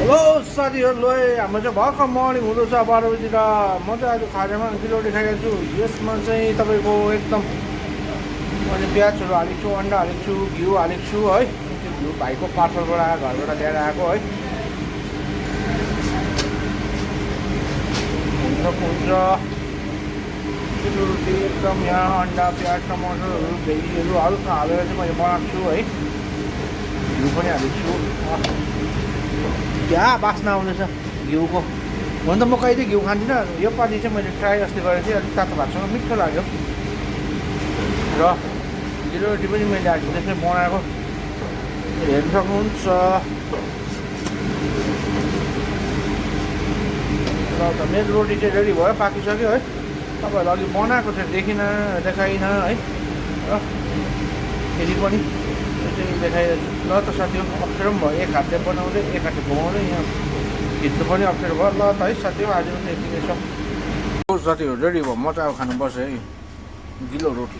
hello साथीहरू हाम्रो चाहिँ भर्खर मर्निङ हुँदैछ 12 बजीतिर म चाहिँ आज खाजामा गिलोटी खाइरहेको छु यसमा चाहिँ तपाईँको एकदम मैले प्याजहरू हालेको छु अन्डा हालेको छु घिउ हालेको छु है त्यो घिउ भाइको पार्सलबाट घरबाट ल्याएर आएको है हुन्छ गिलोटी एकदम यहाँ अन्डा प्याज टमाटरहरू भेजीहरू हल्का हालेर चाहिँ मैले बनाएको छु है घिउ पनि हालेको छु क्या बास्ना आउँदैछ घिउको हुन त म कहिले घिउ खान्थिनँ योपालि चाहिँ मैले ट्राई अस्ति गरेको थिएँ अलिक तातो भातसँग मिठो लाग्यो र गिलोटी पनि मैले आज त्यसमै बनाएको हेर्नु सक्नुहुन्छ र त मेरो रोटी चाहिँ रेडी भयो पाकिसक्यो है तपाईँहरू अघि बनाएको चाहिँ देखाइनँ है र फेरि पनि चाहिँ देखाइरहेको ल त साथीहरू अप्ठ्यारो पनि भयो एक हातले बनाउँदै एक हातले घुमाउँदै यहाँ खिच्नु पनि अप्ठ्यारो भयो ल त है साथीहरू आज पनि यतिकै छ साथीहरू रेडी भयो म चाहिँ अब खानु बसेँ है गिलो रोटी